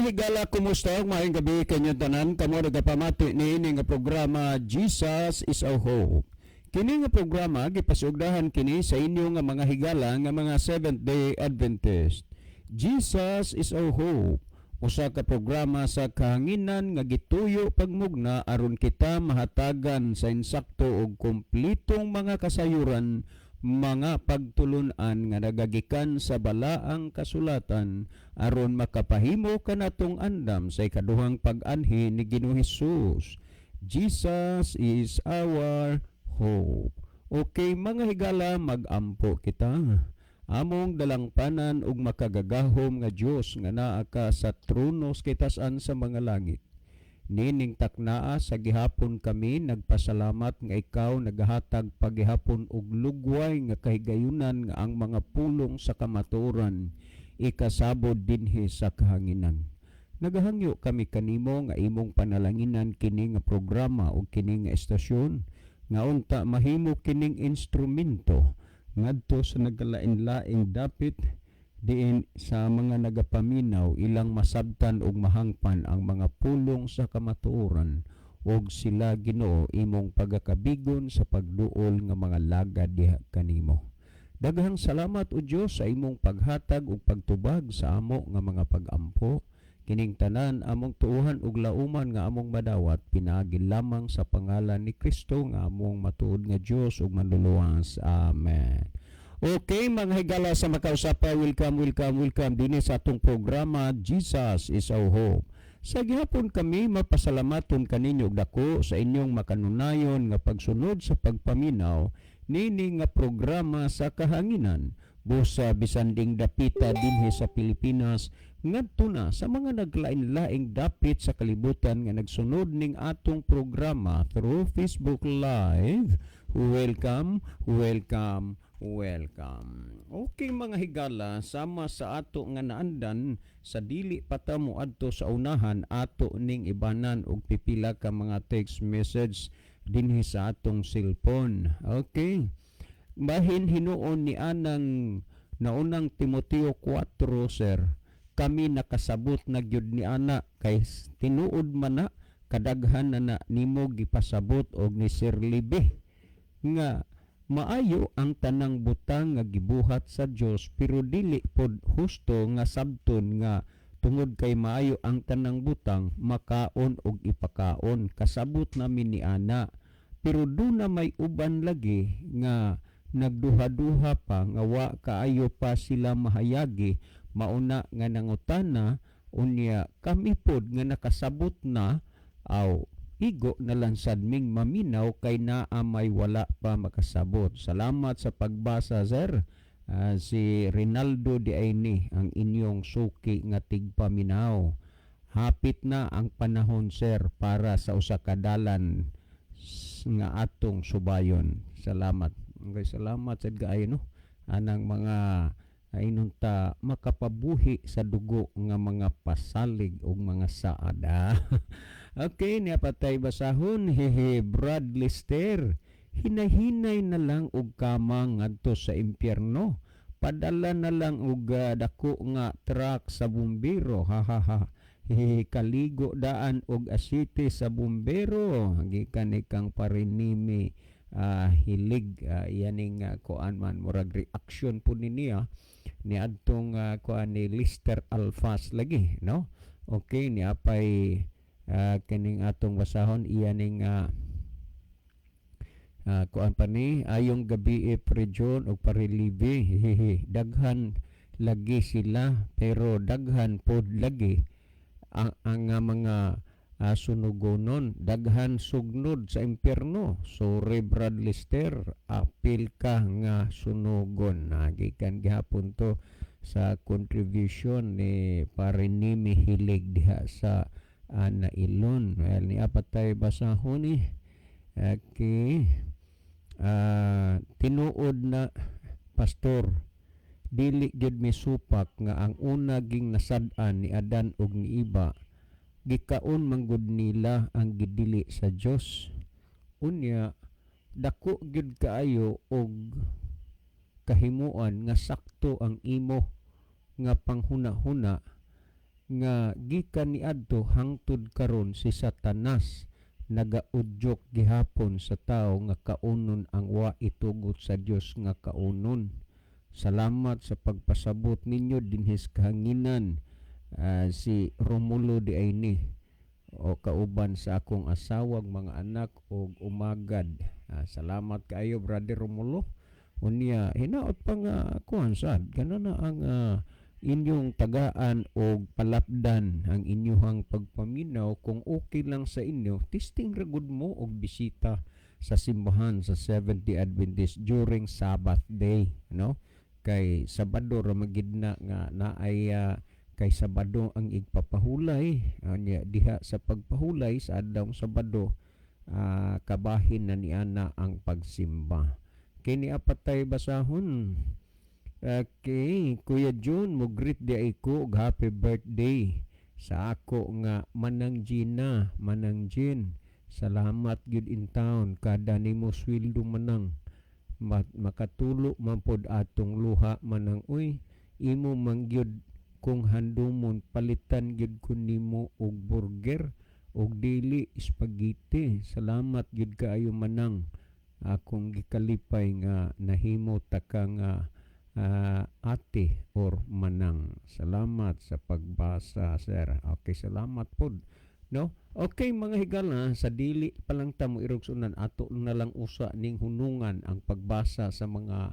Higala, kumusta? Maayong gabi kanyong tanan. Kamo nagapamati niini nga programa, Jesus is Our Hope. Kini nga programa gipasugdahan kini sa inyo nga mga higala nga mga Seventh Day Adventist. Jesus is Our Hope. Usa ka programa sa kahanginan nga gituyo pagmugna aron kita mahatagan sa insakto ug kumplitong mga kasayuran, mga pagtulunan nga nagagikan sa balaang kasulatan aron makapahimo kanatong andam sa ikaduhang pag-anhi ni Ginoong Hesus. Jesus is our hope. Okay, mga higala, magampo kita. Among dalangpanan ug makagagahom nga Dios nga naa ka sa trono sa kitasan sa mga langit. Nining taknaa sa gihapon kami nagpasalamat nga ikaw nagahatag pagihapon og lugway nga kahigayunan nga ang mga pulong sa kamatuoran ikasabod dinhi sa kahanginan. Nagahangyo kami kanimo nga imong panalanginan kini nga programa ug kini nga estasyon nga unta mahimo kining instrumento ngadto sa nagkalain-laing dapit diin sa mga nagapaminaw ilang masabtan ug mahangpan ang mga pulong sa kamatuoran ug sila, Ginoo, imong pagakabigon sa pagduol nga mga lagad diha kanimo. Daghang salamat, o Dios, sa imong paghatag ug pagtubag sa amo nga mga pag-ampo. Kining tanan among tuohan ug lauman nga among madawat pinaagi lamang sa pangalan ni Kristo nga among matuod nga Dios ug Manluluwas. Amen. Okay, mga higala sa makausapa, welcome, welcome, welcome dinhi sa atong programa, Jesus is Our Hope. Sa gihapon kami mapasalamaton kaninyo og dako sa inyong makanunayon nga pagsunod sa pagpaminaw nini nga programa sa kahanginan busa bisan ding dapita dinhi sa Pilipinas ngadto na sa mga naglain-laing dapit sa kalibutan nga nagsunod ning atong programa through Facebook Live. Welcome, welcome, welcome. Okay, mga higala, sama sa ato nga naandan sa dili pa ta mo adto sa unahan, ato ning ibanan og pipila ka mga text message dinhi sa atong cellphone. Okay. Bahin hinuon ni anang naunang Timoteo 4, sir. Kami nakasabot na gyud ni ana kay tinuod man na kadaghan na na nimo gipasabot og ni Sir Libe nga maayo ang tanang butang nga gibuhat sa Dios, pero dili pod husto nga sabton nga tungod kay maayo ang tanang butang, makaon og ipakaon. Kasabot namin ni ana, pero duna may uban lagi nga nagduha-duha pa nga wa kaayo pa sila mahayagi, mauna nga nangutana. Unya kami pod nga nakasabot na, aw igo na lang sad ming maminaw kay naa may wala pa makasabot. Salamat sa pagbasa, sir. Si Rinaldo di ni ang inyong suki nga tigpaminaw. Hapit na ang panahon, sir, para sa usa ka dalan nga atong subayon. Salamat. Okay, salamat sad kaayo, no, anang mga inunta makapabuhi sa dugo nga mga pasalig ug mga saada. Okay, niya patay basahon. Hehe, Brad Lister. Hinahinay na lang og kama ngadto sa impyerno. Padala na lang og dako nga truck sa bumbero. Ha ha ha. Hehe, kaligo daan og asite sa bumbero. Gikan ikang parinimi hilig iyaning kuan man, murag reaction po ni niya ni adtong kuan ni Lister Alfas lagi, no? Okay, ni apay kining atong basahon iyaning kuan pa ni ayong gabi e Pre John og Parilibi. Hehehe, daghan lagi sila pero daghan pod lagi ang mga sunugonon, daghan sugnod sa impyerno. Sorry, Brad Lister, apil ka nga sunugon. Gikan gihapon to sa contribution ni Parinimi Hilig diha sa Nailon. Well, ni apat tayo basahon ni. Okay, tinuod na, pastor, dili gyud misupak nga ang una ging nasad-an ni Adan ug ni Iba, gikaon manggod nila ang gidili sa Dios. Unya dako gyud kaayo og kahimuan nga sakto ang imo nga panghuna-huna. Nga gikan niadto hangtod karon si Satanas nagaudyok gihapon sa tawo nga kaunon ang wa itugot sa Dios nga kaunon. Salamat sa pagpasabot ninyo dinhi sa kahanginan. Si Romulo di ay ni o kauban sa akong asawag, mga anak og umagad. Salamat kaayo, Brother Romulo. Unya hinaot pa nga kuan sad kana na ang inyong tagaan og palapdan ang inyuhang pagpaminaw. Kung okay lang sa inyo, testing ra gud mo og bisita sa simbahan sa Seventh-day Adventist during Sabbath day, no? Kay Sabado ra magid na nga naay kay Sabado ang igpapahulay. Unya diha sa pagpahulay sa adlawng Sabado, kabahin na niana ang pagsimba. Kini apat tay basahon. Okay, Kuya June, mo greet di ay ko og happy birthday sa ako nga Manang Gina, Manang Jean. Salamat gyud in town kada nimo sweldo, Manang. Makatulo man pod atong luha, Manang uy. Imo man gyud kung handumon, palitan gyud ko nimo og burger og dili spaghetti. Salamat gyud kaayo, Manang. Akong gikalipay nga nahimo ta ka nga ate or manang. Salamat sa pagbasa, sir. Okay, salamat pod. No? Okay, mga higala, sa dili pa lang ta mo irugsunan, ato na lang usa ning hunungan ang pagbasa sa mga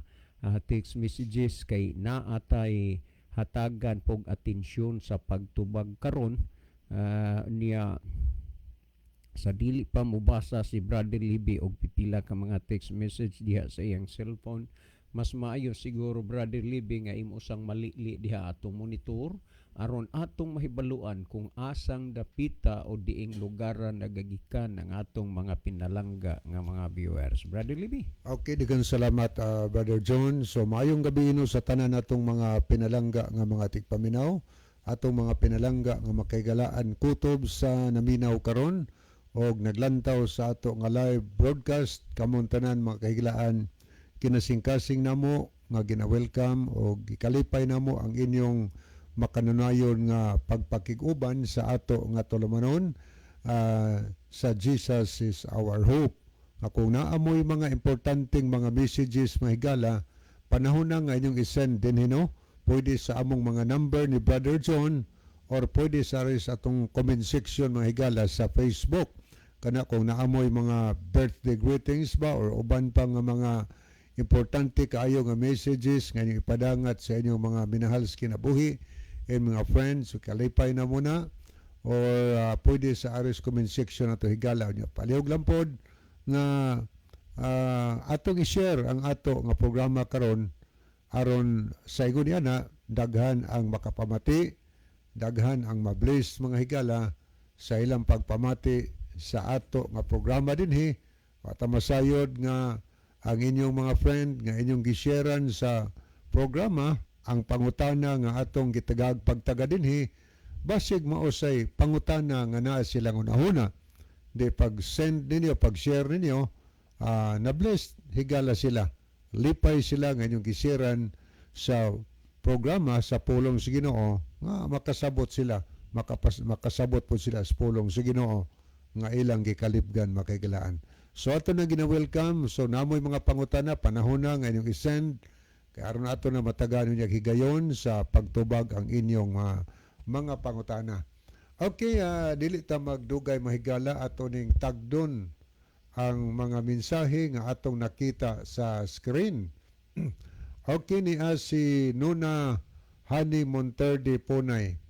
text messages kay naatay hatagan pog atensyon sa pagtubag karon niya. Sa dili pa mobasa si Brother Libby og pipila ka mga text message diha sa iyang cellphone, mas maayo siguro, Brother Libby, nga imo sang malili diha atong monitor aron atong mahibaluan kung asang dapita o diing lugaran nagagikan ang atong mga pinalangga nga mga viewers. Brother Libby. Okay, daghang salamat, Brother John. So maayong gabi ino sa tanan natong mga pinalangga nga mga tigpaminaw, atong mga pinalangga nga makaigalaan kutob sa naminaw karon og naglantaw sa ato nga live broadcast. Kamong tanan, mga kahigalaan, kinasingkasing namo nga gina-welcome og gikalipay namo ang inyong makanunayon nga pagpakig-uban sa ato nga tulumanon sa Jesus is Our Hope. Nga kung naamoy mga importanteng mga messages, mga higala, panahon na nga inyong isend din, no? Pwede sa among mga number ni Brother John or pwede sa rin sa atong comment section, mga higala, sa Facebook. Kana kung naamoy mga birthday greetings ba or uban pa nga mga importante kaayo nga messages nga inyong ipadangat sa inyong mga minahal sa kinabuhi and mga friends, so kalipay na muna or pwede sa aris comment section ato, higala niyo. Palihog lang pod nga atong i-share ang ato nga programa karon aron sa igon niya na daghan ang makapamati, daghan ang mabless, mga higala, sa ilang pagpamati sa ato nga programa dinhi. At masayod nga ang inyong mga friend nga inyong gisharean sa programa, ang pangutana nga atong gitagag pagtaga dinhi, basig mausay pangutana nga naa silang unahuna. Di pag send ninyo, pag share ninyo, na blessed, higala, sila, lipay sila nga inyong gisharean sa programa sa pulong sa Ginoo nga makasabot sila, makasabot po sila sa pulong sa Ginoo nga ilang gikalipgan, makahigalaan. So ato na gina-welcome. So namoy mga pangutana, panahon na nga inyong isend kay aron ato na matagaan niya higayon sa pagtubag ang inyong mga pangutana. Okay, dili ta magdugay, mahigala, ato ning tagdon ang mga mensahe nga atong nakita sa screen. Okay, ni si Nuna Hani Monterde Punay.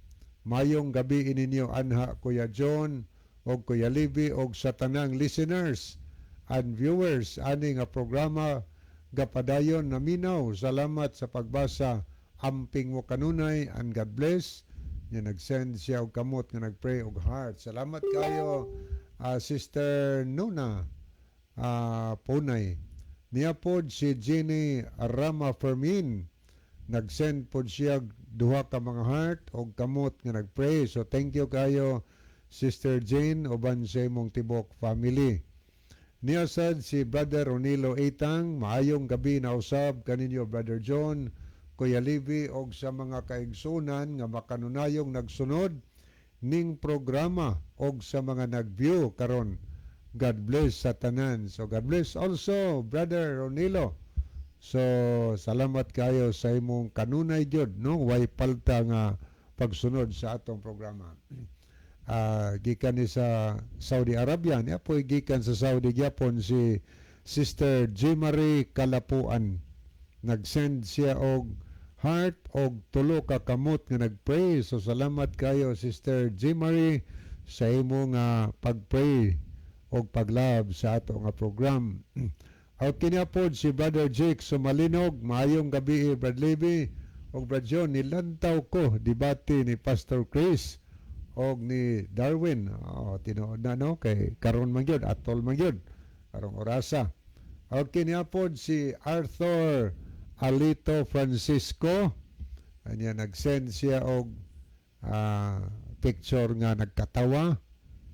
"Mayong gabi ininyo anha, Kuya John og Kuya Libby og sa tanang listeners and viewers ani nga programa gapadayon naminaw. Salamat sa pagbasa. Amping mo kanunay and God bless." Nya nag-send siya og kamot nga nagpray og heart. Salamat kayo, Sister Nuna Punay. Niya pod si Jenny Rama Fermin. Nag-send pod siya duha ka mga heart og kamot nga nagpray. So thank you kayo, Sister Jane, uban sa imong tibok family. Niya sad si Brother Ronilo Itang, "Maayong gabi na usab kaninyo, Brother John, Kuya Levi, og sa mga kaigsunan nga makanunayong nagsunod ning programa og sa mga nag-view karon. God bless sa tanan. So God bless also, Brother Ronilo. So salamat kayo sa imong kanunay gyud, no, way palta nga pagsunod sa atong programa. Gikan ni sa Saudi Arabia niya po, gikan sa Saudi gyapon si Sister G. Marie Kalapuan. Nag-send siya og heart og tulo ka kamot nga nag-pray. So salamat kayo, Sister G. Marie, sa imo nga pag-pray og pag-love sa ato nga program. Og kini pod si Brother Jake Sumalinog, "Maayong gabi, Brad Levy og Brad John, nilantaw ko debate ni Pastor Chris og ni Darwin." Oh, tinuod na, no, kay karon man gyud, atol man gyud karong orasa. Og kini pod si Arthur Alito Francisco. Anya nag-send siya og picture nga nagkatawa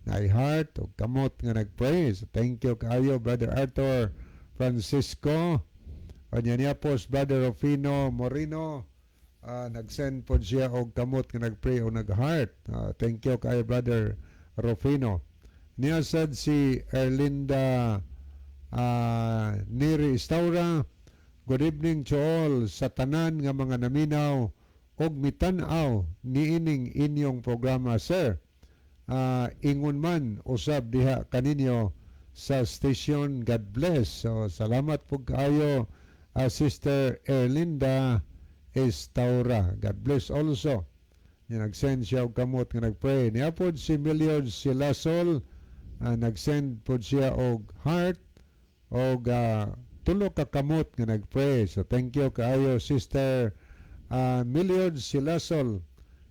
na heart og kamot nga nag-pray. So, thank you kaayo, Brother Arthur Francisco. Anya niya po si Brother Rufino Moreno. Nag-send po siya og kamot nga nag-pray o nag-heart. Thank you kaayo, Brother Rufino. Niya sad si Erlinda Neri Istaura. "Good evening to all sa tanan nga mga naminaw og mitan-aw niining inyong programa, sir. Ingon man usab diha kaninyo sa station. God bless." So salamat po kaayo, Sister Erlinda Estaura. God bless also. Niya nag-send siya og kamot nga nag-pray. Niya pod si Million Silasol, nag-send pod siya og heart og tulo ka kamot nga nag-pray. So thank you kaayo, Sister Million Silasol.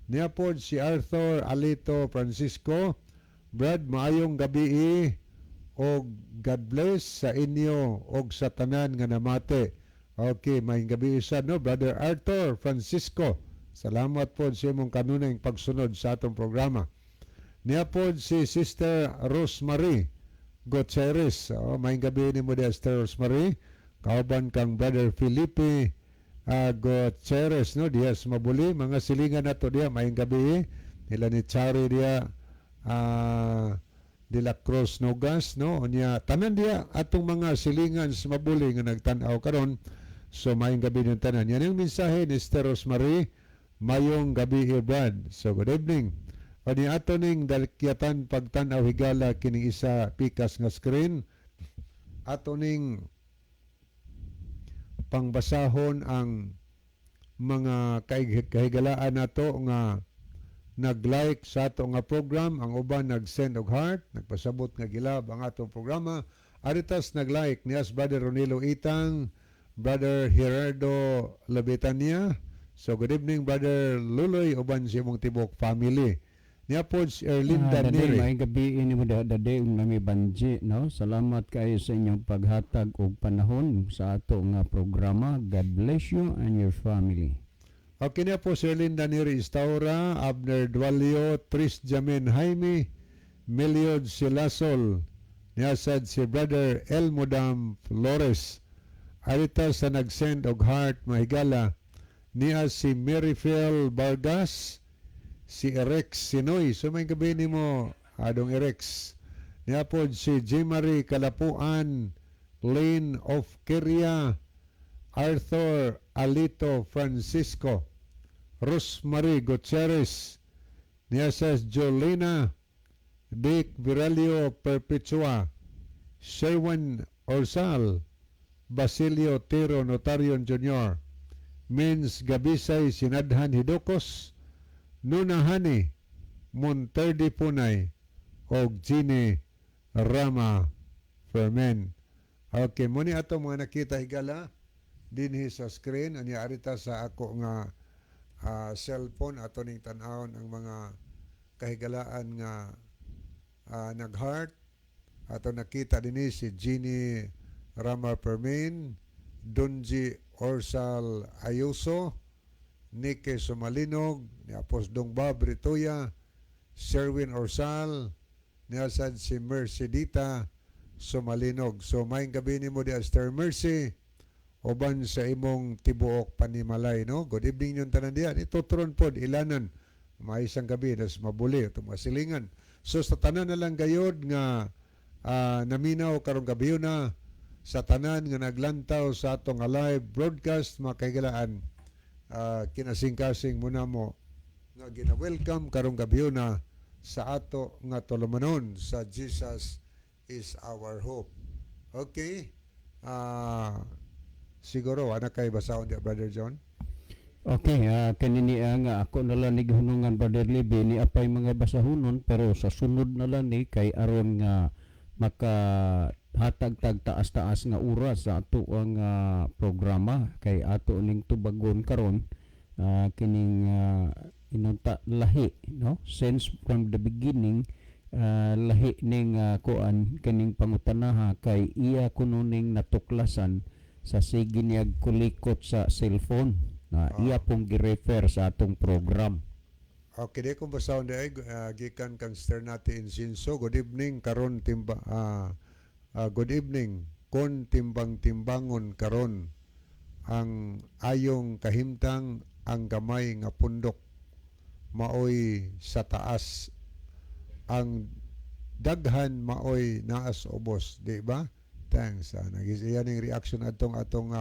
Niya pod si Arthur Alito Francisco. "Brad, maayong gabi og God bless sa inyo og sa tanan nga namate." Okay, maayong gabi isa, no, Brother Arthur Francisco. Salamat po sa imong kanunay pagsunod sa atong programa. Niya po si Sister Rosemary Gutierrez. Oh, maayong gabi nimo diya, Sister Rosemary. Kauban kang Brother Felipe Gutierrez, no, diya sa Mabuli, mga silingan nato diya, maayong gabi. Nila ni Chari diya de la Cruz Nogas, no, unya tanan diya atong mga silingan sa Mabuli nga nagtan-aw karon. So maayong gabi ng tanan. Yan ang mensahe ni Sister Rosemary. "Mayong gabi, Brad." So good evening. O ni ato ning dalikyatan pagtan-aw, higala, kining isa pikas nga screen. Ato ning pangbasahon ang mga kahigalaan nato nga nag-like sa ato nga program, ang uban nag-send og heart, nagpasabot nga gi-love ang atong programa. Aritas nag-like niya si Brother Ronilo Itang, Brother Gerardo Labetania. So good evening, Brother Luloy, uban sa imong tibok family. Niya po si Erlinda Dade, Neri. Maayong gabi ini mo dade ug nami Banji, no. Salamat kayo sa inyong paghatag og panahon sa ato nga programa. God bless you and your family. Okay na po si Erlinda Neri Istaura, Abner Dualio, Tris Jamin Jaime, Meliod Silasol, niya sad si Brother Elmodam Flores. Arita sa nag-send og heart, mahigala, niya si Maryfel Vargas, si Erex Sinoy. So maayong gabi nimo, Adong Erex. Niya po si J. Marie Kalapuan, Lane of Kiria, Arthur Alito Francisco, Rosemary Gutierrez, niya sa Jolena Dick Viralio Perpetua, Sherwin Orsal, Basilio Tiro Notarion Jr., Mins Gabisay Sinadhan Hidokos, Nunahani Monterde Punay, og Gine Rama Fermen. Okay, muni ato mga nakita, higala, dinhi sa screen. Anya arita sa ako nga cellphone, ato ning tan-awon ang mga kahigalaan nga nag-heart. Ato nakita dinhi si Jeannie Rama Permin, Donji Orsal Ayuso, Nike Sumalinog, ni Apos Dong Bob Ritoya, Sherwin Orsal, niya sad si Mercedita Sumalinog. So maayong gabi nimo di, Sister Mercy, uban sa imong tibuok panimalay, no? Good evening yung tanan diyan. Ito turon pod ilanan. Maisang gabi das mabuli itong mga silingan. So sa tanan na lang gayod nga naminaw karong gabi na, sa tanan nga naglantaw sa atong nga live broadcast, mga kahigalaan, kinasing-kasing muna mo nga gina-welcome karong gabi na sa ato nga tulumanon sa Jesus is Our Hope. Okay? Siguro ana kay basahon di, Brother John. Okay, kani niya nga ako na lang ni gihunungan, Brother Libby, ni apay mga basahonon, pero sa sunod na lang ni kay aron nga maka hatag tag taas-taas nga oras sa ato ang programa kay ato ning tubagon karon kining inunta lahi, no? Since from the beginning, lahi ning kuan kining pangutanaha kay iya kuno ning natuklasan sa sige niyag kulikot sa cellphone na iya pong gi-refer sa atong program. Okay, di kong basahon di ay gikan kang Sternati Insinso. Good evening karon timba good evening kon timbang-timbangon karon ang ayong kahimtang, ang gamay nga pundok maoy sa taas, ang daghan maoy naas ubos, di ba? Thanks. Nagis iyan ang reaction atong atong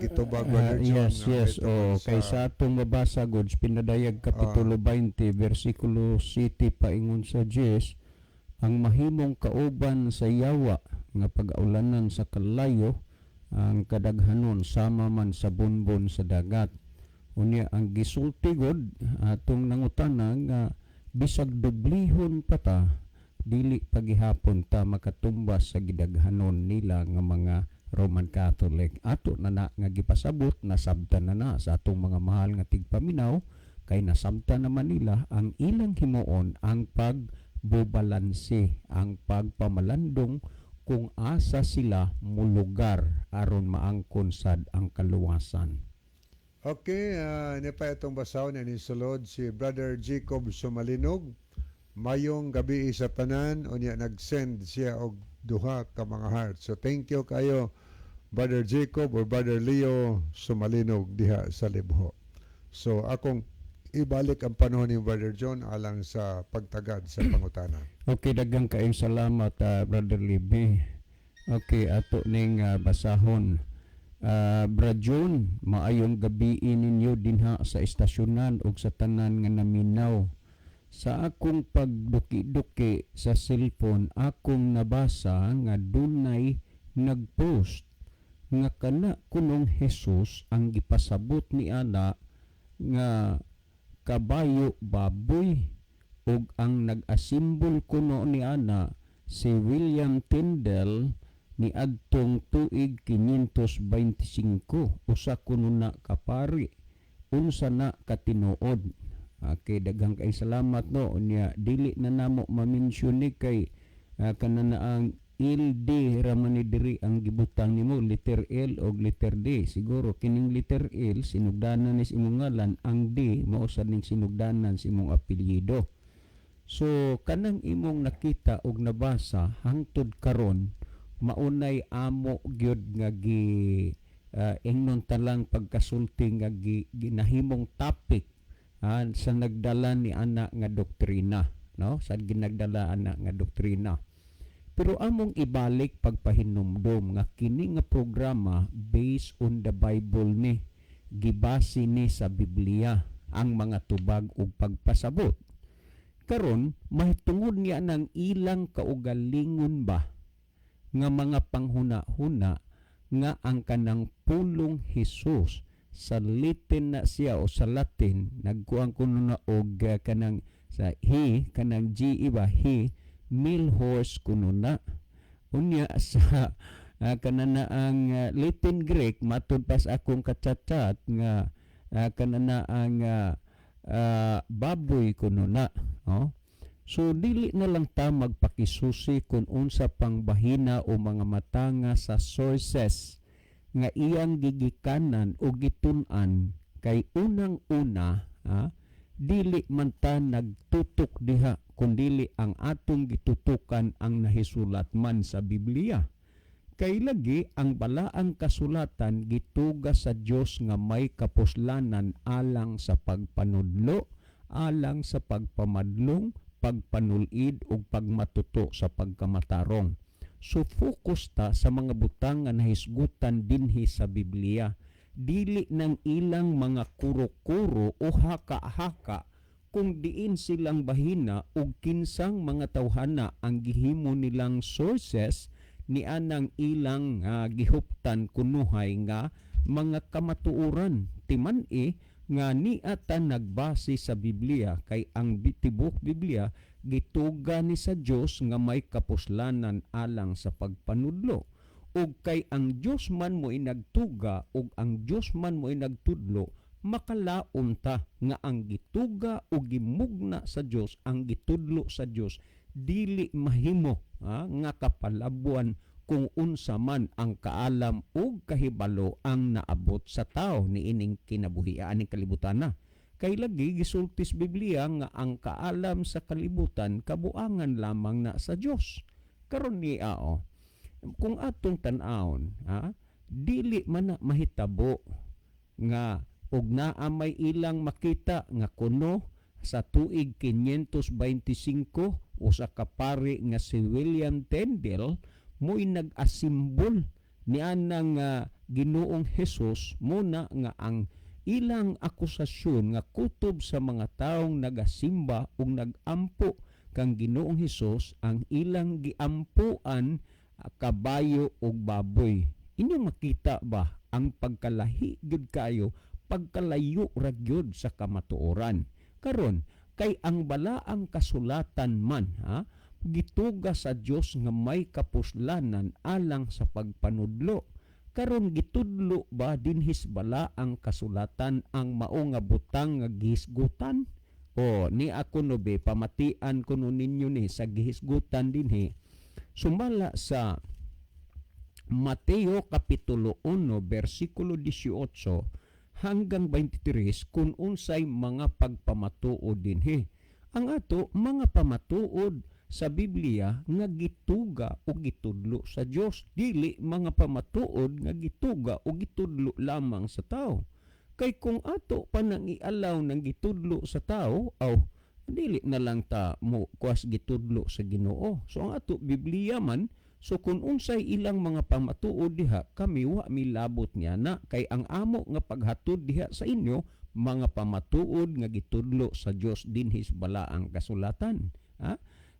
gitubag, Brother John, Yes, nga yes. may Oh, tungod kay sa atong mabasa god pinadayag kapitulo 20 versikulo 7 paingon sa 10, ang mahimong kauban sa yawa nga pag-aulanan sa kalayo, ang kadaghanon sama man sa bunbon sa dagat. Unya ang gisulti god atong nangutana nga bisag dublihon pa ta, dili pagihapon ta makatumbas sa gidaghanon nila nga mga Roman Catholic. Ato na na nga gipasabot, nasabtan na na sa atong mga mahal nga tigpaminaw kay nasabtan naman nila ang ilang himuon ang pagbubalanse, ang pagpamalandong kung asa sila mulugar aron maangkon sad ang kaluwasan. Okay, ni pa itong basahon ni sulod si Brother Jacob Sumalinog. Mayong gabi sa tanan, unya nag-send siya og duha ka mga heart. So thank you kayo, Brother Jacob or Brother Leo Sumalinog diha sa Libho. So akong ibalik ang panahon ni Brother John alang sa pagtagad sa pangutana. Okay, daghang kaayong salamat, Brother Libby. Okay, ato ning basahon. Brad John, maayong gabi ninyo dinha sa estasyonan ug sa tanan nga naminaw. Sa akong pagduki-duki sa cellphone, akong nabasa nga dunay nagpost nga kana kunong Jesus ang gipasabot ni ana nga kabayo baboy ug ang nag-asimbol kuno ni ana si William Tyndale ni adtong tuig 525, usa kuno na kapari. Unsa na katinuod? Okay, daghang kay salamat, no? Unya dili na namo ma-mention ni kay kana na ang LD raman ni diri ang gibutang nimo, letter L o letter D. Siguro kining letter L sinugdanan ni imong ngalan, ang D mao sad ning sinugdanan sa imong apelyido. So kanang imong nakita og nabasa, hangtod karon maunay amo gyud nga gi ingnon talang pagkasulti nga ginahimong topic sa nagdala ni ana nga doktrina, no? Sa ginagdala ana nga doktrina. Pero among ibalik pagpahinumdom nga kini nga programa based on the Bible ni, gibase ni sa Biblia ang mga tubag ug pagpasabot. Karon mahitungod niya ng ilang kaugalingon ba nga mga panghuna-huna nga ang kanang pulong Hesus sa Latin na siya o sa Latin nagkuang kuno na og kanang sa he, kanang G iba he male horse kuno na. Unya sa kanana ang Latin Greek, matud pas akong kachat-chat nga kanana ang baboy kuno na, oh. So dili na lang ta magpakisusi kung unsa pang bahina o mga matanga sa sources nga iyang gigikanan o gitun-an kay unang-una, dili man ta nagtutok diha kundili ang atong gitutukan ang nahisulat man sa Biblia. Kay lagi ang Balaang Kasulatan gituga sa Dios nga may kapuslanan alang sa pagpanudlo, alang sa pagpamadlong, pagpanulid ug pagmatuto sa pagkamatarong. So focus ta sa mga butang nga nahisgutan dinhi sa Biblia, dili ng ilang mga kuro-kuro o haka-haka kung diin silang bahina ug kinsang mga tawhana ang gihimo nilang sources ni anang ilang gihuptan kunuhay nga mga kamatuoran. Timan-i nga niata nagbase sa Biblia, kay ang tibok Biblia gituga ni sa Dios nga may kapuslanan alang sa pagpanudlo, ug kay ang Dios man mo'y nagtuga ug ang Dios man mo'y nagtudlo, makalaom ta nga ang gituga o gimugna sa Dios, ang gitudlo sa Dios, dili mahimo nga kapalabuan kung unsa man ang kaalam ug kahibalo ang naabot sa tao niining kinabuhi, aning kalibutan na. Kay lagi gisultis Biblia nga ang kaalam sa kalibutan kabuangan lamang na sa Dios. Karon ni ao, kung atong tan-awon, ha, dili man na mahitabo nga og naa may ilang makita nga kuno sa tuig 525 usa ka pari nga si William Tyndale mo'y nag-asimbol ni anang Ginoong Hesus, muna nga ang ilang akusasyon nga kutob sa mga taong nagasimba ug nagampo kang Ginoong Hesus, ang ilang giampuan kabayo ug baboy. Inyong makita ba ang pagkalahi gyud kayo, pagkalayo ra gyud sa kamatuoran? Karon, kay ang Balaang Kasulatan man, ha, gituga sa Dios nga may kapuslanan alang sa pagpanudlo. Karon, gitudlo ba dinhis Balaang Kasulatan ang mao nga butang nga gihisgutan? O ni ako no be, pamatian kuno ninyo ni sa gihisgutan dinhi sumala sa Mateo Kapitulo 1 bersikulo 18 hanggang 23 kung unsay mga pagpamatuod dinhi. Ang ato mga pamatuod sa Biblia nga gituga o gitudlo sa Dios, dili mga pamatuod nga gituga o gitudlo lamang sa tao. Kay kung ato pa nang ialaw ng gitudlo sa tao, aw dili na lang ta mo kuas gitudlo sa Ginoo. So ang ato Biblia man, so kung unsay ilang mga pamatuod diha, kami wa milabot niya na, kay ang amo nga paghatod diha sa inyo mga pamatuod nga gitudlo sa Dios dinhi sa Balaang Kasulatan. Ha?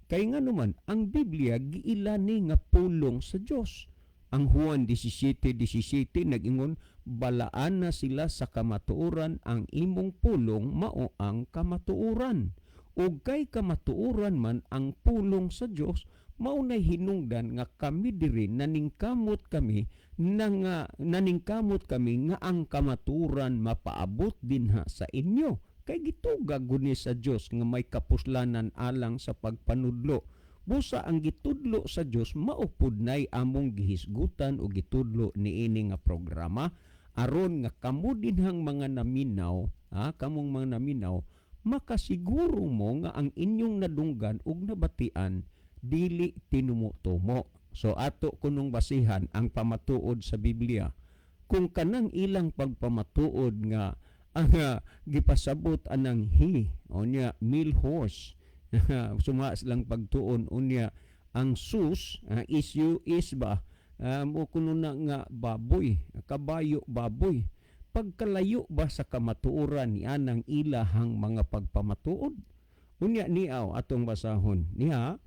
Kay nga naman ang Biblia giilani nga pulong sa Dios. Ang Juan 17:17 nag-ingon, "Balaan na sila sa kamatuoran, ang imong pulong mao ang kamatuoran." Ug kay kamatuoran man ang pulong sa Dios, mao nay hinungdan nga kami diri naningkamot kami na nga naningkamot kami nga ang kamatuoran mapaabot dinha sa inyo. Kay gituga gud ni sa Dios nga may kapuslanan alang sa pagpanudlo. Busa ang gitudlo sa Dios mao pud nay among gihisgutan o gitudlo niini nga programa, aron nga kamo dinhang mga naminaw, ha, kamong mga naminaw, makasiguro mo nga ang inyong nadunggan ug nabatian dili tinumo-tumo. So ato kunong basihan ang pamatuod sa Biblia. Kung kanang ilang pagpamatuod nga ang gipasabot anang he unya male horse suma silang pagtuon, unya ang sus issue is ba mo kuno na nga baboy, kabayo, baboy, pagkalayo ba sa kamatuoran ni anang ilahang mga pagpamatuod? Unya niaw atong basahon niya,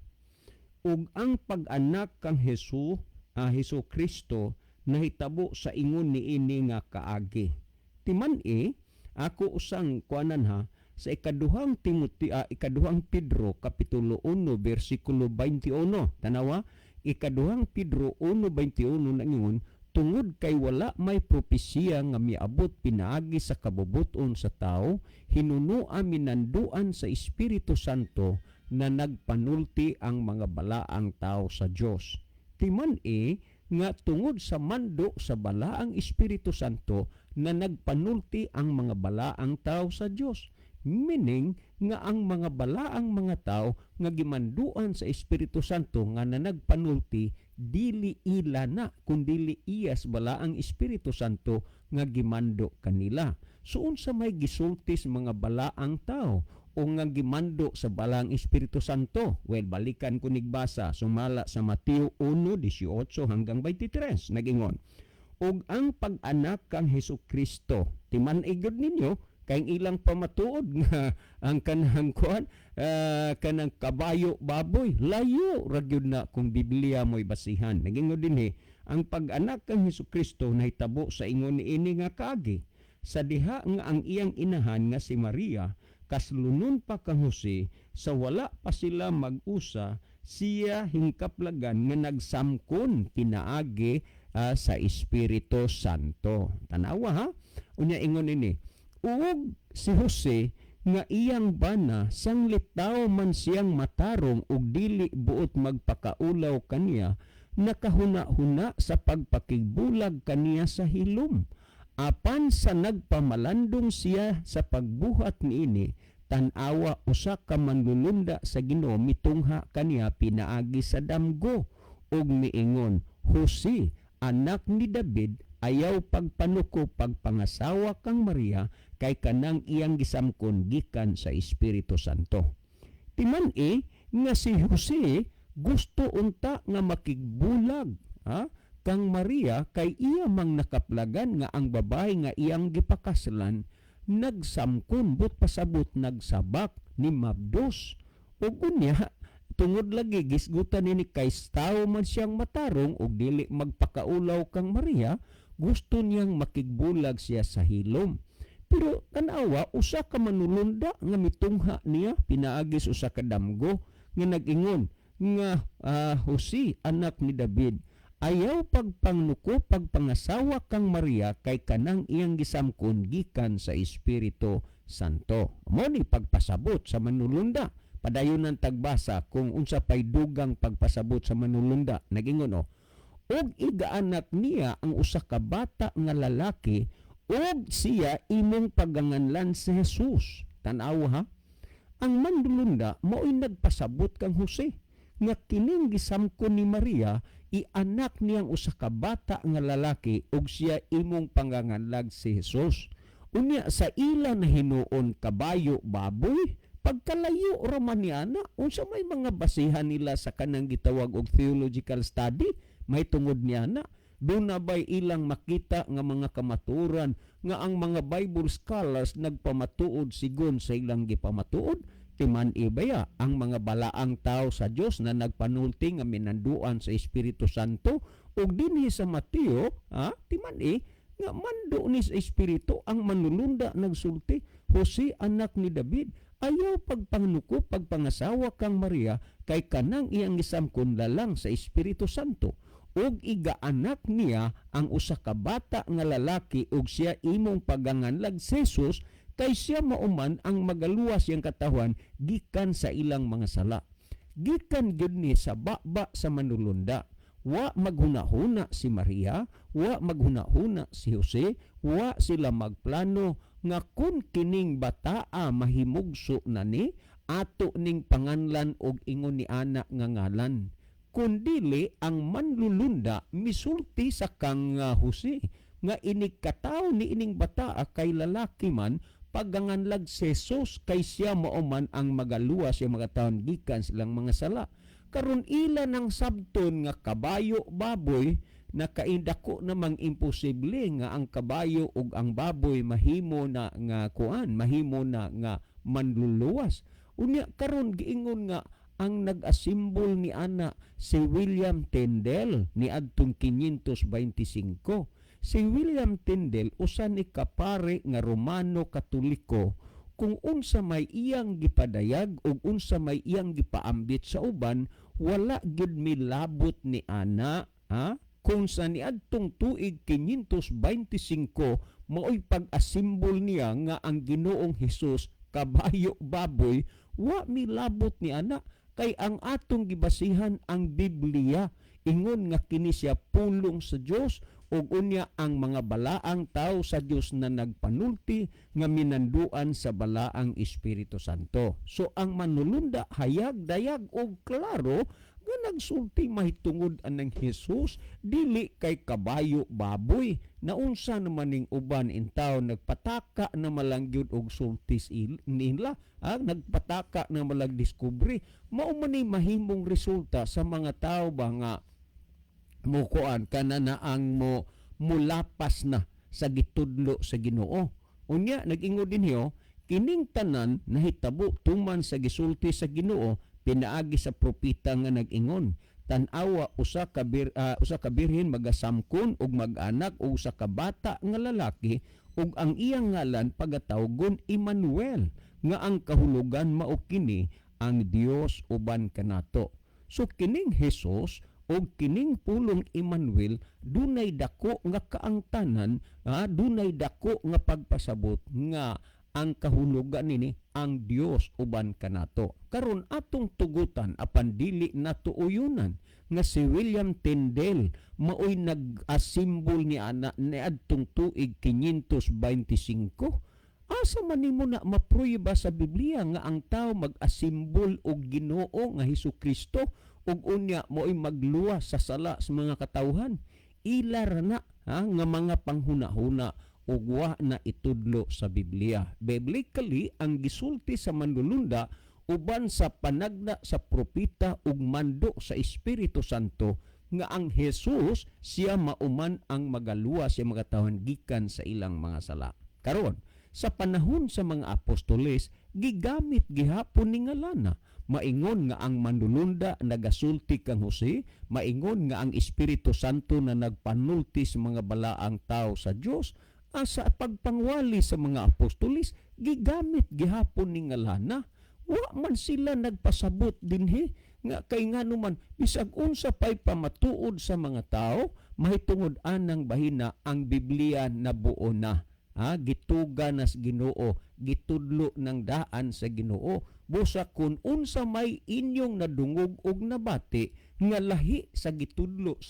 "Ug ang pag-anak kang Hesus Kristo nahitabo sa ingon niini nga kaagi." Timan-i ako usang kuanan, ha, sa ikaduhang Timothy, Ikaduhang Pedro kapitulo 1 bersikulo 21. Tanawa, Ikaduhang Pedro 1:21 nangingon, "Tungod kay wala may propesiya nga miabot pinaagi sa kabubuton sa tao, hinunua minanduan sa Espiritu Santo na nagpanulti ang mga balaang tao sa Dios." Timan-i nga tungod sa mando sa Balaang Espiritu Santo na nagpanulti ang mga balaang tao sa Dios. Meaning nga ang mga balaang mga tao nga gimanduan sa Espiritu Santo nga nanagpanulti, dili ila na kundili iyas balaang Espiritu Santo nga gimando kanila. So unsa may gisulti sa mga balaang tao o nga gimando sa balaang Espiritu Santo? Well, balikan ko nigbasa sumala sa Mateo 1:18 hanggang 23. Nagingon, "Ug ang pag-anak kang Hesus Kristo." Timan-igod ninyo kay ilang pamatuod nga ang kanang kuan, kanang kabayo baboy, layo ra gyud na kung Biblia mo'y basihan. Nagingon dinhi, "Ang pag-anak kang Hesus Kristo nahitabo sa ingon niini nga kaagi: sa diha nga ang iyang inahan nga si Maria kaslunon pa kang Jose, sa wala pa sila mag-usa, siya hingkaplagan nga nagsamkon pinaagi sa Espiritu Santo." Tanawa ha. Unya ingon ini, "Ug si Jose nga iyang bana, sanglitaw man siyang matarong ug dili buot magpakaulaw kaniya, nakahuna-huna sa pagpakigbulag kaniya sa hilom. Apan sa nagpamalandong siya sa pagbuhat niini, tan-awa, usa ka manlulunda sa Ginoo mitungha kaniya pinaagi sa damgo ug miingon, 'Jose, anak ni David, ayaw pagpanuko pagpangasawa kang Maria, kay kanang iyang gisamkon gikan sa Espiritu Santo.'" Timan-i nga si Jose gusto unta nga makigbulag, ha, kang Maria kay iya mang nakaplagan nga ang babae nga iyang gipakaslan nagsamkon, but pasabot nagsabak ni Mabdos. Ug unya tungod lagi gisgutan nini kay tawo man siyang matarong ug dili magpakaulaw kang Maria, gusto niyang makigbulag siya sa hilom. Pero tanawa, usa ka manulunda nga mitungha niya pinaagi sa usa ka damgo nga nag-ingon nga, "Jose, anak ni David, ayaw pagpangnuko pagpangasawa kang Maria, kay kanang iyang gisamkon gikan sa Espiritu Santo." Mo ni pagpasabot sa manulunda. Padayon ng tagbasa kung unsa pay dugang pagpasabot sa manulunda. Nagingon, oh, "Ug igaanak niya ang usa ka bata nga lalaki, ug siya imong paganganlan si Jesus." Tan-awa ha. Ang manulunda mao'y nagpasabot kang Jose nga kining gisamkon ni Maria ianak niyang usa ka bata nga lalaki ug siya imong panganganlag si Jesus. Unya sa ila na hinuon kabayo baboy, pagkalayo ra man ni ana, unsa may mga basihan nila sa kanang gitawag og theological study may tungod niya na? Doon na ba'y ilang makita nga mga kamaturan nga ang mga Bible scholars nagpamatuod sigon sa ilang gipamatuod? Timan ibaya ang mga balaang tao sa Dios na nagpanulti nga minanduan sa Espiritu Santo ug dinhi sa Mateo, ha, timan nga mando ni sa Espiritu ang manulunda nagsulti, "Jose, anak ni David, ayaw pagpangnuko pagpangasawa kang Maria, kay kanang iyang gisamkon lalang sa Espiritu Santo. Ug igaanak niya ang usa ka bata nga lalaki, ug siya imong paganganlag si Jesus, kay siya mauman ang magaluwas iyang katawhan gikan sa ilang mga sala." Gikan gyud ni sa baba sa manulunda. Wa maghunahuna si Maria, wa maghunahuna si Jose, wa sila magplano nga kun kining bataa mahimugso na ni ato ning panganlan og ingon ni ana nga ngalan. Kun dili ang manlulunda misulti sa kang Jose nga inig katawo ni ining bataa kay lalaki man, paganganlag si Jesus, kay siya mao man ang magaluwas sa mga taon gikan silang mga sala. Karon ila nang sabton nga kabayo baboy, nakaindako namang imposible nga ang kabayo ug ang baboy mahimo na nga kuan, mahimo na nga manluluwas. Unya karon giingon nga ang nag-asimbol ni ana si William Tyndale ni adtong 525. Si William Tyndale usa ni kapare nga Romano Katoliko. Kung unsa may iyang gipadayag ug unsa may iyang gipaambit sa uban, wala gyud milabot ni ana, ha? Kung sa niadtong tuig 525 maoy pag-asimbol niya nga ang Ginoong Hesus kabayo baboy, wa milabot ni ana, kay ang atong gibasihan ang Biblia, ingon nga kini siya pulong sa Dios. Ug unya ang mga balaang tao sa Dios na nagpanulti nga minanduan sa Balaang Espiritu Santo. So ang manulunda hayag, dayag og klaro nga nagsulti mahitungod anang Jesus dili kay kabayo baboy. Naunsa naman ning uban intaw, nagpataka na malang gyud og sultis nila, nagpataka na malang discovery. Mao man ni mahimong resulta sa mga tao ba nga mukuan kana na ang mo mulapas na sa gitudlo sa Ginoo. Unya nag-ingon dinhi, kining tanan nahitabo tuman sa gisulti sa Ginoo pinaagi sa propeta nga nag-ingon, "Tan-awa, usa ka birhen magasamkon ug mag-anak og usa ka bata nga lalaki, ug ang iyang ngalan pagatawgon Emmanuel," nga ang kahulugan mao kini, ang Dios uban kanato. So kining Jesus og kining pulong Emmanuel dunay dako nga kaangtanan, dunay dako nga pagpasabot nga ang kahulugan nini ang Dios uban kanato. Karon atong tugutan apan dili nato uyunan nga si William Tyndale maoy nag-asimbol ni ana niadtong tuig 525. Asa man nimo na maprueba sa Biblia nga ang tao mag-asimbol og Ginoo nga Hesus Kristo ug unya mo'y magluwas sa sala sa mga katawhan? Ila ra na, ha, nga mga panghuna-huna ug wa na itudlo sa Biblia. Biblically, ang gisulti sa manlulunda uban sa panagna sa propeta ug mando sa Espiritu Santo nga ang Jesus siya mauman ang magaluwas sa mga katawhan gikan sa ilang mga sala. Karon, sa panahon sa mga apostoles, gigamit gihapon ni ngalana. Maingon nga ang manlulunda nagasulti kang Jose, maingon nga ang Espiritu Santo na nagpanulti sa mga balaang tao sa Dios, sa pagpangwali sa mga apostoles, gigamit gihapon ni ngalana. Wa man sila nagpasabot dinhi nga kay ngano man bisag unsa pay pamatuod sa mga tao mahitungod anang bahina, ang Biblia nabuo na. Gituga nas Ginoo, gitudlo ng daan sa Ginoo. Busa kun unsa may inyong nadungog og nabati nga lahi sa gitudlo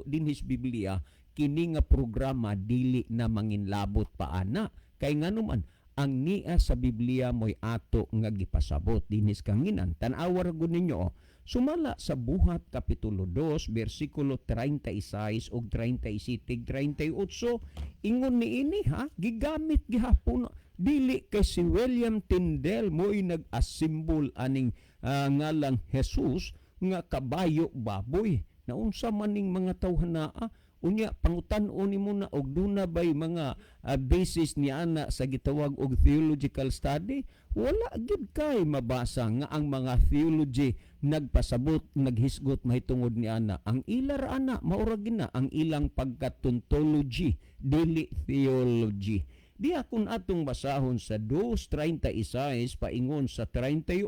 dinhi sa Biblia, kini nga programa dili na manginlabot pa ana, kay ngano man ang nia sa Biblia mo'y ato nga gipasabot dinhi sa kanginan. Tan-awa ra gud ninyo, oh. Sumala sa Buhat kapitulo 2 bersikulo 36 ug 37, 38, ingon niini, ha, gigamit gihapon, dili kay si William Tyndale mo'y nag-asimbol aning ngalang Jesus nga kabayo baboy. Naunsa man ning mga tawhan naa? Unya pangutan-on nimo na og duna bay mga basis ni ana sa gitawag og theological study? Wala gyud kay mabasa nga ang mga theology nagpasabot, naghisgot mahitungod ni ana. Ang ila ra ana, maura na ang ilang pagkatuntology, dili theology. Diha kung atong basahon sa 2.36 paingon sa 38,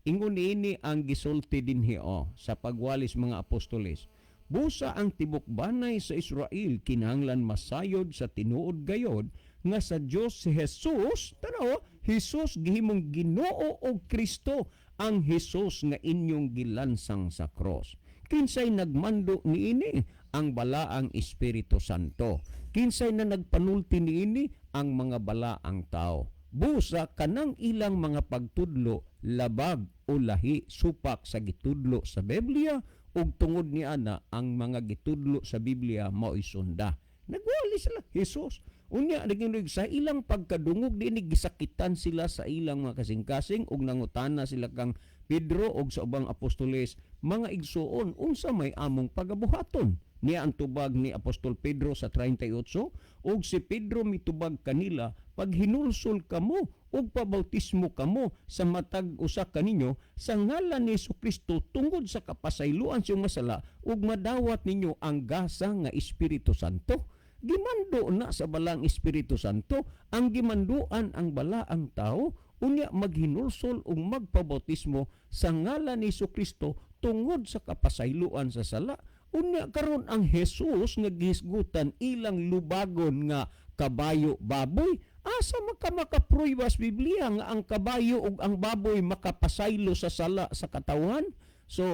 ingon niini ang gisulti dinhi, oh, sa pagwalis mga apostoles. Busa ang tibok banay sa Israel kinahanglan masayod sa tinuod gayod nga sa Dios si Jesus, tanaw, Jesus gihimong Ginoo og Kristo, ang Jesus nga inyong gilansang sa cross. Kinsay nagmando niini? Ang Balaang Espiritu Santo. Kinsay na nagpanulti niini? Ang mga balaang tao. Busa kanang ilang mga pagtudlo labag o lahi supak sa gitudlo sa Biblia, ug tungod ni ana ang mga gitudlo sa Biblia mao'y sunda. Nagwali sila Jesus. Unya naging sa ilang pagkadungog dinhi, gisakitan sila sa ilang mga kasing-kasing ug nangutana sila kang Pedro og sa ubang apostoles, "Mga igsuon, unsa may among pagabuhaton?" Niya ang tubag ni Apostol Pedro sa 38, ug si Pedro mitubag kanila, "Paghinulsol kamo ug pabautismo kamo sa matag usa kaninyo sa ngalan ni Kristo tungod sa kapasayloan sa inyong masala, ug madawat ninyo ang gasa nga Espiritu Santo." Gimando na sa Balaang Espiritu Santo, ang gimanduan ang balaang tao unya maghinulsol ug magpabautismo sa ngalan ni Kristo tungod sa kapasayloan sa sala. Unya karon ang Jesus nga gihisgutan ilang lubagon nga kabayo baboy. Asa maka makaprueba sa Biblia nga ang kabayo ug ang baboy makapasaylo sa sala sa katawhan? So,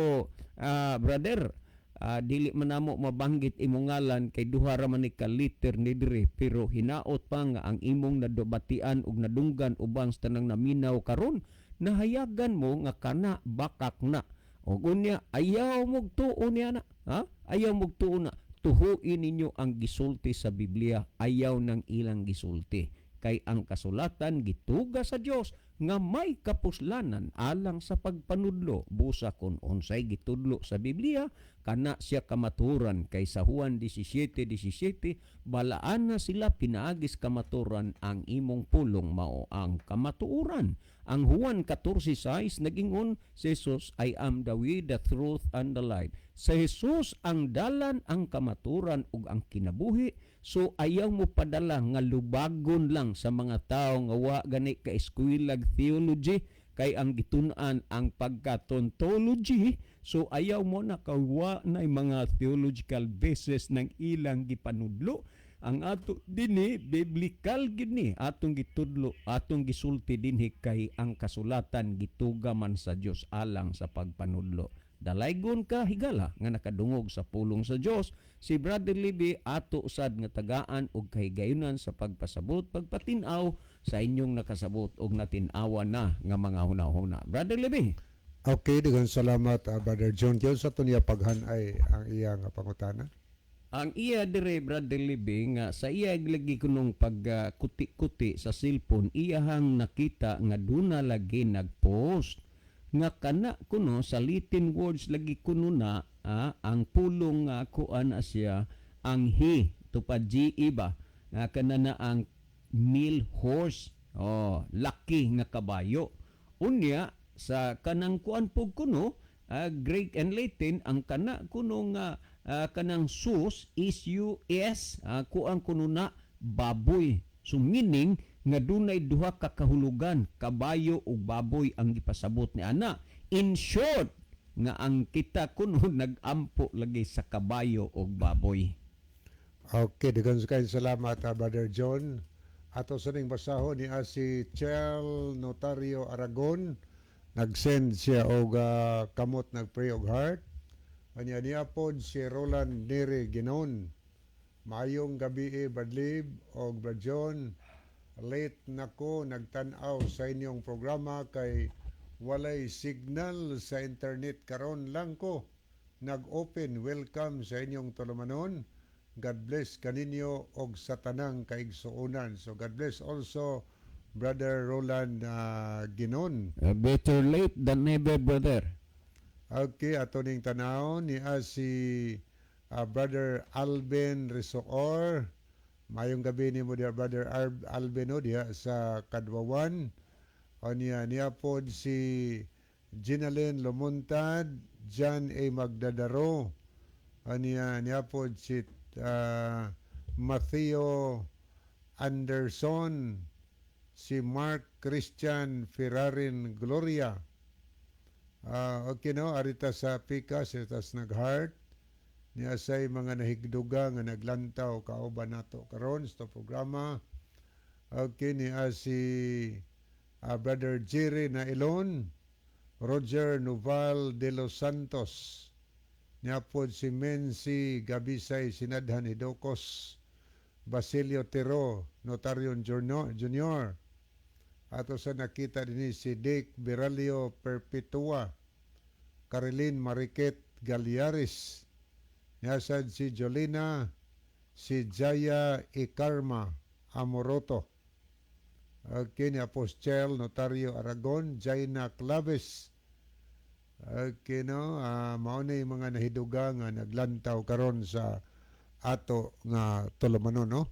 brother, Dili man namo mabanggit imong ngalan kay duha ra man ni ka liter ni diri, pero hinaot pa nga ang imong nadobatian ug nadunggan uban sa tanang naminaw karon, nahayagan mo nga kana bakak na. Og unya ayaw mog tuo niya na, ha? Ayaw mog tuo na. Tuhuin ninyo ang gisulti sa Biblia, ayaw ng ilang gisulti, kay ang kasulatan gituga sa Dios nga may kapuslanan alang sa pagpanudlo. Busa kon unsay gitudlo sa Biblia, kana siya kamaturan, kay sa Juan 17:17, balaan na sila pinaagis kamaturan, ang imong pulong mao ang kamatuoran. Ang Juan 14:6, nagingon si Jesus, "I am the way, the truth and the life." Sa Jesus ang dalan, ang kamaturan ug ang kinabuhi. So ayaw mo padala nga lubagon lang sa mga tao nga wa gani ka eskwelag theology, kay ang gitun-an ang pagkatontology. So ayaw mo na kawa na mga theological basis ng ilang gipanudlo. Ang ato dinhi, biblical gid ni atong gitudlo, atong gisulti dinhi, kay ang kasulatan gituga man sa Dios alang sa pagpanudlo. Dalaygon ka, higala nga nakadungog sa pulong sa Dios. Si Brother Libby ato sad nga tagaan og kahigayunan sa pagpasabot, pagpatin-aw sa inyong nakasabot og natin-awan na nga mga hunahuna. Brother Libby. Okay, daghang salamat, Brother John. Diyon sa to niya paghan-ay ang iya nga pangutana? Ang iya dire, Brother Libby, nga sa iya lagi kunong pag kuti-kuti sa cellphone, iyahang nakita nga duna lagi nagpost nga kana kuno sa Latin words lagi kuno na, ang pulong nga kuan na siya, ang he tupad GE ba nga kana na ang male horse, oh, laki nga kabayo. Unya sa kanang kuan pug kuno, Greek and Latin, ang kana kuno nga kanang sus is US, kuan kuno na baboy. So meaning nga dunay duha ka kahulugan, kabayo ug baboy ang gipasabot ni ana. In short nga ang kita kuno nagampo lagi sa kabayo ug baboy. Okay, daghang kay salamat, Brother John. Ato sa ning basahon ni si Chel Notario Aragon. Nag-send siya og kamot, nag-pray og heart. Anya niya pod si Roland Nere Ginon. "Maayong gabi eh, Brad Lib og Brad John. Late na ko nagtan-aw sa inyong programa kay walay signal sa internet. Karon lang ko nag-open. Welcome sa inyong tulumanon. God bless kaninyo og sa tanang kaigsuonan." So God bless also, Brother Roland Ginon. Better late than never, brother. Okay, ato ning tanaw ni si Brother Alvin Risoor. Mayong gabi nimo diha, Brother Alvin, no, diha sa Kadwawan. O niya niya pod si Ginalyn Lumuntad, John A. Magdadaro. O niya niya pod si Matthew Anderson, si Mark Christian Ferrarin Gloria. Okay no, arita sa Pikas, arita sa nag-heart, niya say mga nahigduga nga naglantaw kauban nato karon sa programa. Okay, niya si Brother Jerry Nailon, Roger Noval de los Santos. Niya pod si Menzi Gabisay Sinadhan Hidocos, Basilio Tero, Notario Junior. Ato sa nakita din si Dick Beralio Perpetua, Carilyn Mariquet Galiaris, Yasad si Jolina, si Jaya Ikarma Amoroto. Okay, ni Apostel Notario Aragon, Jaina Claves. Okay, no, mao na yung mga nahiduga nga naglantaw karon sa ato nga tulumanon, no?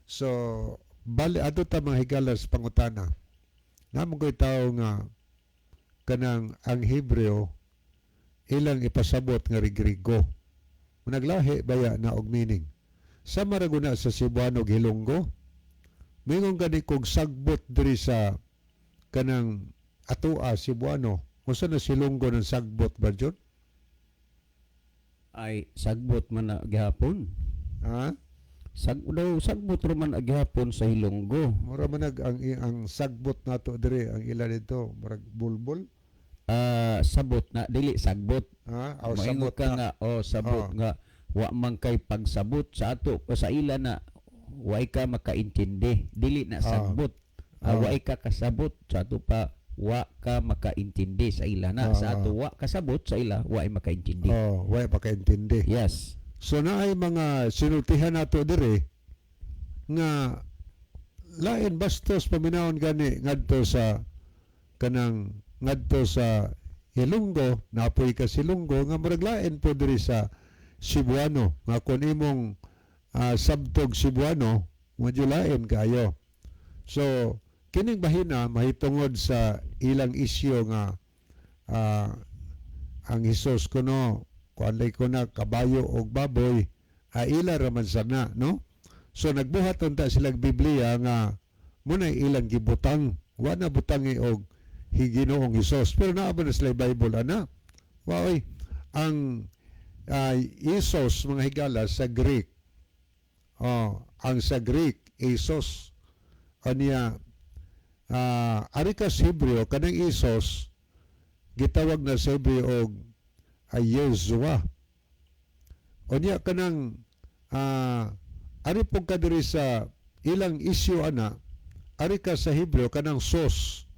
So, bali ato ta mga higala sa pangutana. Namo ko'y tao nga kanang ang Hebreo ilang ipasabot nga Griego. Naglahi baya na og meaning? Sa maraguna sa Cebuano ug Hilonggo, mingon gani kog sagbot diri sa kanang atoa Cebuano. Unsa na Silonggo ng sagbot ba, John? Ay, sagbot man na gihapon. Ha? Sag daw sagbot ra man gihapon sa Hilonggo. Mura man nag ang sagbot nato diri, ang ila dito murag bulbul. Sabot na, dili sagbot. Ha? O, Moingon sabot ka na. Nga oh, sabot Oh. nga wa man kay pagsabot sa ato o sa ila na way ka makaintindi, dili na sagbot. Way ka kasabot sa ato pa, wa ka makaintindi sa ila na. Sa ato wa kasabot, sa ila wa makaintindi. Oh, way makaintindi. Yes. So naay mga sinultihan nato dire nga lain bastos paminawon gani ngadto sa kanang ngadto sa Ilonggo, napoy ka Silonggo nga murag lain po diri sa Cebuano nga kun imong sabtog Cebuano, medyo lain kaayo. So kining bahina mahitungod sa ilang isyu nga ang Hesus kuno kuan ko na kabayo og baboy, ila ra man sana, no? So nagbuhat unta silang Biblia nga muna ilang gibutang, wa na butangi og Ginoong Hesus, pero naa ba na sila Bible ana? Waoy ang Isos, mga higala, sa Greek, oh, ang sa Greek Isos anya, ari ka sa Hebreo, kanang Isos gitawag na sa Hebreo og Yeshua. Unya kanang ari po ka diri sa ilang isyu ana, ari ka sa Hebreo kanang sos.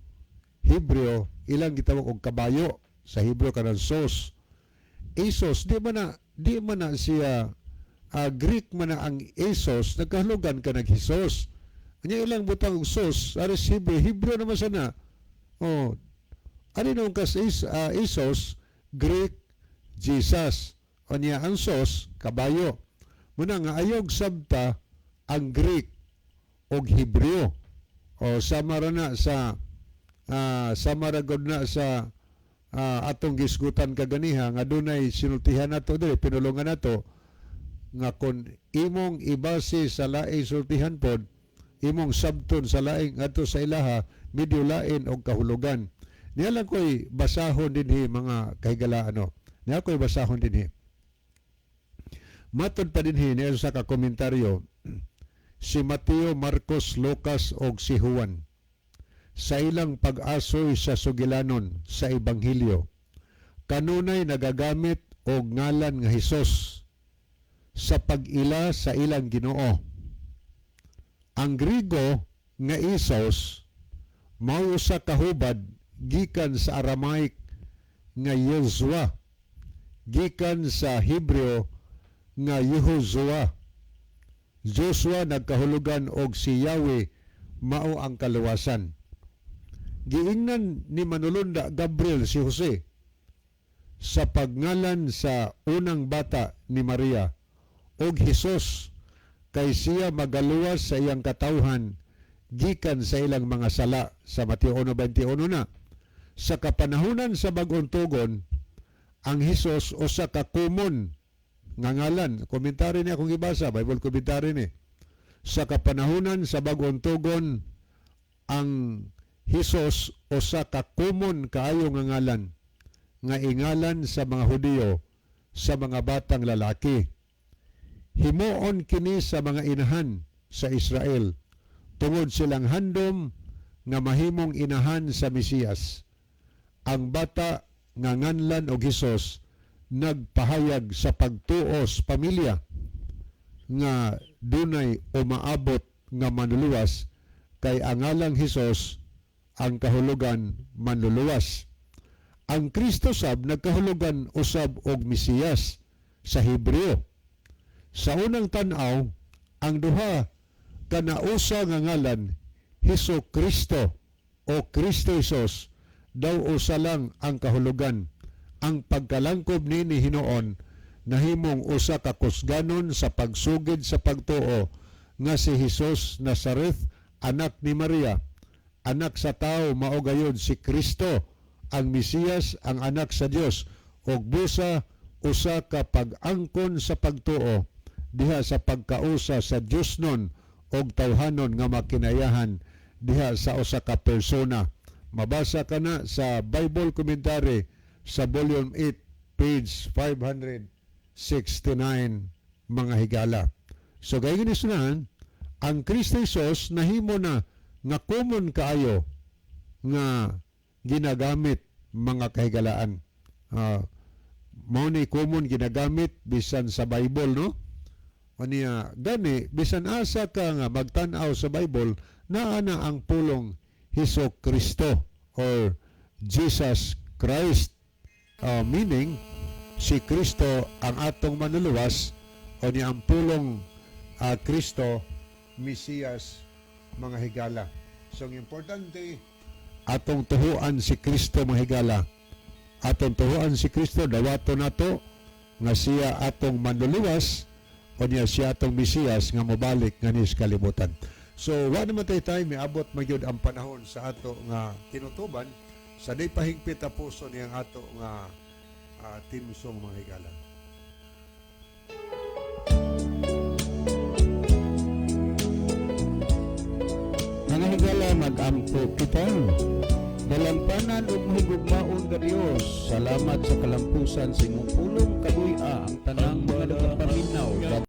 Hebreo ilang gitawag og kabayo sa Hebreo, kanang sos. Isos, di man na siya Greek man na ang Isos, nagkahulugan ka nag Hesus. Anya ilang butang og sos ari sa Hebreo, Hebreo naman sana. Oh, ari nung kas Isos, Greek Jesus. Unya ang sos, kabayo. Muna nga ayog sabta ang Greek og Hebreo. O sama ra na sa sama ra gud na sa atong gisgutan kaganiha nga dunay sinultihan nato diri, pinulungan nato nga kon imong ibase sa laing sultihan pod, imong sabton sa laing ngadto sa ilaha, medyo lain og kahulugan. Niya lang ko'y basahon dinhi, mga kahigala, ano. Niya ko'y basahon dinhi. Matod pa dinhi niya sa ka komentaryo, si Mateo, Marcos, Lucas og si Juan sa ilang pag-asoy sa sugilanon sa Ebanghelyo kanunay nagagamit og ngalan nga Hesus sa pag-ila sa ilang Ginoo. Ang Grigo nga Isos mao usa ka hubad gikan sa Aramaic nga Yeshua, gikan sa Hebreo nga Yehoshua. Joshua nagkahulugan og si Yahweh mao ang kaluwasan. Giingnan ni Manulunda Gabriel si Jose sa pagngalan sa unang bata ni Maria og Hesus kay siya magaluwas sa iyang katawhan gikan sa ilang mga sala, sa Mateo 1:21 na. Sa kapanahunan sa Bag-ong Tugon, ang Hesus usa ka common nga ngalan. Komentary ni akong gibasa, Bible commentary ni. Sa kapanahunan sa Bag-ong Tugon, ang Hesus usa ka common kaayo nga ngalan nga ingalan sa mga Hudiyo sa mga batang lalaki. Himuon kini sa mga inahan sa Israel tungod silang handom nga mahimong inahan sa Mesiyas. Ang bata nga nganlan og Hesus nagpahayag sa pagtuos pamilya nga dunay umaabot nga manluluwas kay ang ngalang Hesus ang kahulugan manluluwas. Ang Kristo sab nagkahulugan usab og Mesiyas sa Hebreo. Sa unang tan-aw, ang duha kanausa nga ngalan, Hesus Kristo o Kristo Jesus, daw usa lang ang kahulugan. Ang pagkalangkob niini hinuon nahimong usa ka kusganon sa pagsugid sa pagtuo nga si Hesus Nazareth, anak ni Maria, anak sa tao, mao gayud si Kristo ang Mesiyas, ang anak sa Dios, ug busa usa ka pag-angkon sa pagtuo diha sa pagkausa sa Diosnon og tawhanon nga makinayahan diha sa usa ka persona. Mabasa ka na sa Bible Commentary sa Volume 8, page 569, mga higala. So gayon ni sunahan, ang Kristo Jesus nahimo na nga common kaayo nga ginagamit mga kahigalaan. Mao ni common ginagamit bisan sa Bible, no? Unya gani bisan asa ka nga magtan-aw sa Bible, naa na ang pulong Hesus Kristo or Jesus Christ, meaning si Kristo ang atong manluluwas o niya ang pulong Kristo, Mesiyas, mga higala. So ang importante, atong tuhuan si Kristo, mga higala. Atong tuhuan si Kristo, dawato nato nga siya atong manluluwas o niya siya atong Mesiyas nga mobalik nganhi sa kalibutan. So wa naman tay time, miabot magyud ang panahon sa ato nga tinutuban sa di pahigpit a puso niyang ato nga theme song, mga higala. Mga higala, mag-ampo kita. Dalampanan ug mahigugmaon nga Dios, salamat sa kalampusan sa imong pulong. Kaluy-a ang tanang mga nagapaminaw.